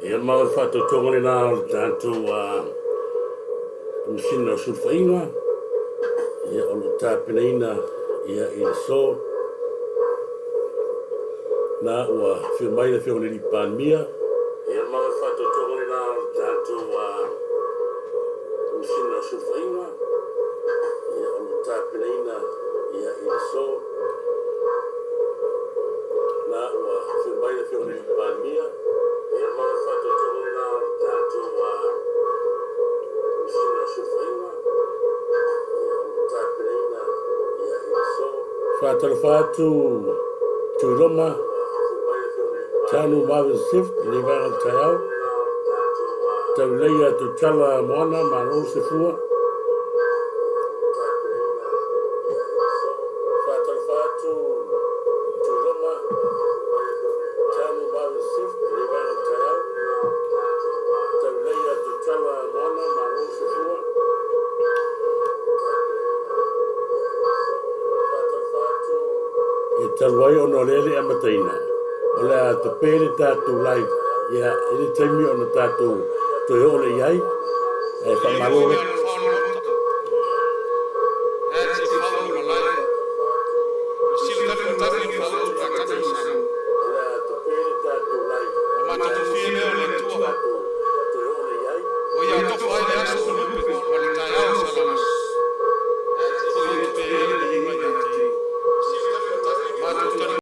Ia ma o le faatoatoga lena o le tatou Komesina o Sulufaiga, ia o lo o tapenaina ia i le aso. Na ua afio mai le Afioga i le Palemia. Ia ma o le faatoatoga lena o le tatou Komesina o Sulufaiga, ia o lo o tapenaina ia i le aso. Na ua afio mai le Afioga i le Palemia. Ia ma o le faatoatoga lena o le tatou Komesina o Sulufaiga, ia o lo o tapenaina ia i le aso. Faatalofa atu Tuiloma, Tanu Marvin Swift i lenei vaega o le taeao. Tauleia Tutala Moana, malo se fua. Faatalofa atu Tuiloma, Tanu Marvin Swift i lenei vaega o le taeao. Tauleia Tutala Moana, malo se fua. E talu ai ona o lea e le i amataina, o le a tape le tatou live ia i le taimi ona tatou toe oo lea i ai. Ae faamalo.